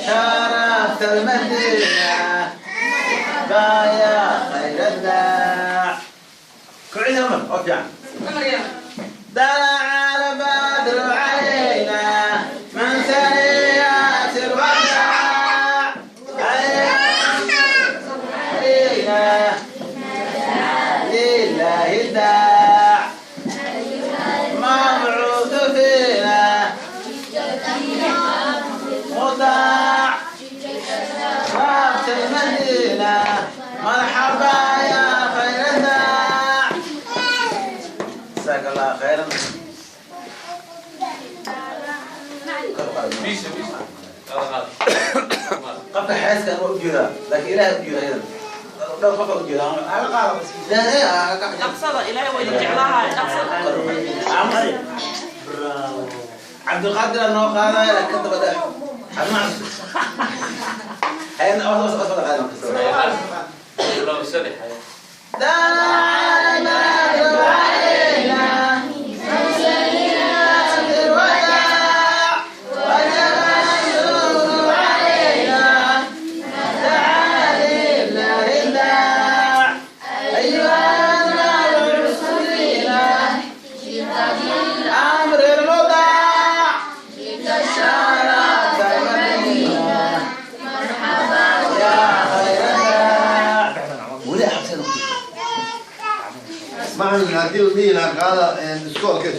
شرفت المدينة يا خير الداع. كعيد عمر, okay. طلع البدر علينا من ثنيات الوداع, علينا لله الداع, مبعوث فينا مطاع, شرفت المدينة, مرحبا يا خير الداع. جزاك الله خيرا. Biisa biisa. Qaad. Qofka xeeska waa ujeedaa, laakiin Ilahay ujeeda, iyadan dhowr qof ujeeda. Dhaqsada, Ilaahay waa idin jeclahay, dhaqsada. Cabdulqaadir aa noo qaadaya, laakiin ka daba dhex hayan os os wada qaadan. Laba, saddex. طلع البدر علينا من ثنيات الوداع, وجب الشكر علينا, دعا لله الداع, أيها المبعوث فينا الأمر المطاع, شرفت المدينة يا خير الداع. ولا حسين. Macalin, haddii la dhihi lahaa qaada iskoolka.